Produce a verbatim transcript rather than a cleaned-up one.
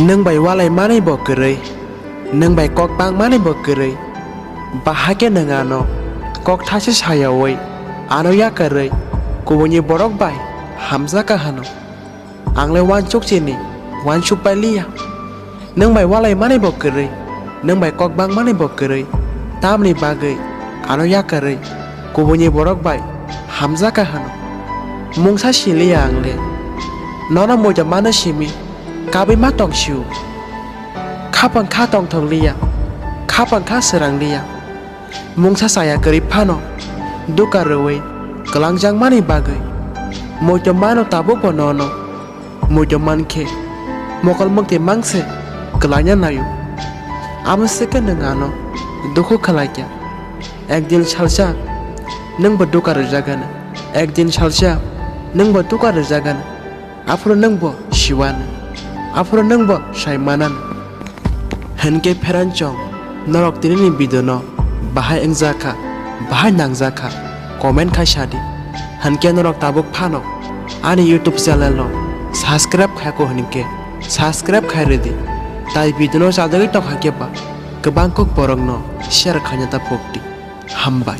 Nwng bai walai manwi bo kwrwi, nwng bai kok bang manwi bo kwrwi. Bahai khe nwng ano kok thaise sayaui ano yakarwi kubuini borok bai hamjakha hano. Ang le uansuk chini, uansuk pai liya. Nwng bai walai manwi bo kwrwi, nwng bai kok bang manwi bo kwrwi. Tamni bagwi ano yakarwi kubuini borok bai hamjakha hano. Mungsa si liya ang le. Nono muido mano simi, kabwi ma tong siu. Khapang kha tongthok liya, khapang kha srang liya. Mungsa chaya kwrwi phano duka rwui kwlangjakmani bagwi muido mano tabukbo nono. Muido mankhe mokol mwktwi mangse kwlaina naio. Amo swkhe nwng ano dukhu khlaikha. Ekdin salsa nwngbo duka rwjagano, ekdin salsa nwngbo duka rwjagano. Aphuru nwngbo siwano, aphuru nwngbo sai manano. Hinkhe pheranchong norok tinini video no bahai wngjakha, bahai nangjakha, comment khai sadi. Hinkhe norok tabuk phano ani YouTube channel no subscribe khaiko hinkhe subscribe khai rwdi. Tai video no chajagwi tongkha khe ba kwbang kok borok no share khaina ta pokdi. Hambai.